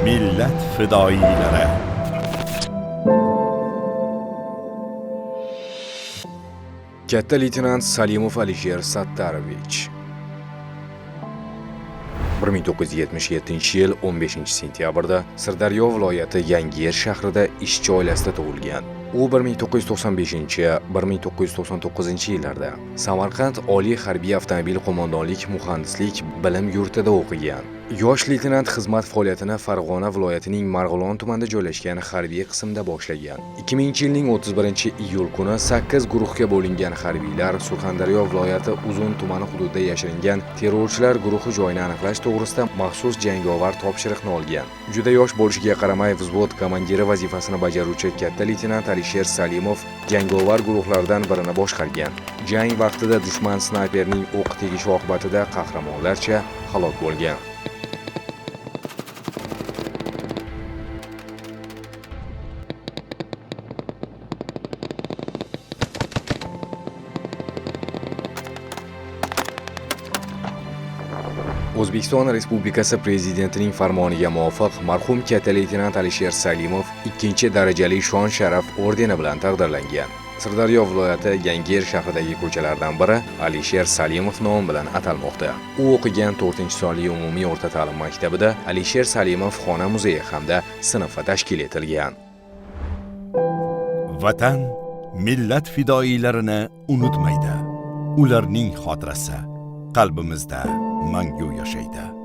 Millat fidoyilari. Katta leytenant Salimov Alisher Sattarovich 1977-yil 15-sentyabrda Sirdaryo viloyati Yangiyer shahrida ishchi oilasida tug'ilgan. U 1995-1999 yillarda Samarqand Oliy harbiy avtomobil qo'mondonlik muhandislik bilim yurtida o'qigan. Yosh leytenant xizmat faoliyatini Farg'ona viloyatining Marg'ilon tumanida joylashgan harbiy qismda boshlagan. 2000-yilning 31-iyul kuni 8 guruhga bo'lingan harbiylar Surxondaryo viloyati Uzun tumani hududida yashiringan terrorchilar guruhi joyini aniqlash to'g'risida maxsus jangovar topshiriqni olgan. Juda yosh bo'lishiga qaramay, vzvod komandiri vazifasini bajaruvchi katta leytenant Alisher Salimov jangovar guruhlardan birini boshqargan. Jang vaqtida dushman snayperining o'q tegishi oqibatida qahramonlarcha halok bo'lgan. O'zbekiston Respublikasi Prezidentining farmoniga muvofiq marhum katta leytenant Alisher Salimov 2-darajali shon sharaf ordeni bilan taqdirlangan. Sirdaryo viloyati Yangiyer shahridagi ko'chalardan biri Alisher Salimov nomi bilan atalmoqda. U o'qigan 4-sonli umumiy o'rta ta'lim maktabida Alisher Salimov xona muzeyi hamda sinfi tashkil etilgan. Vatan millat fidoyilarini unutmaydi. Ularning xotirasi qalbimizda mangu yashaydi.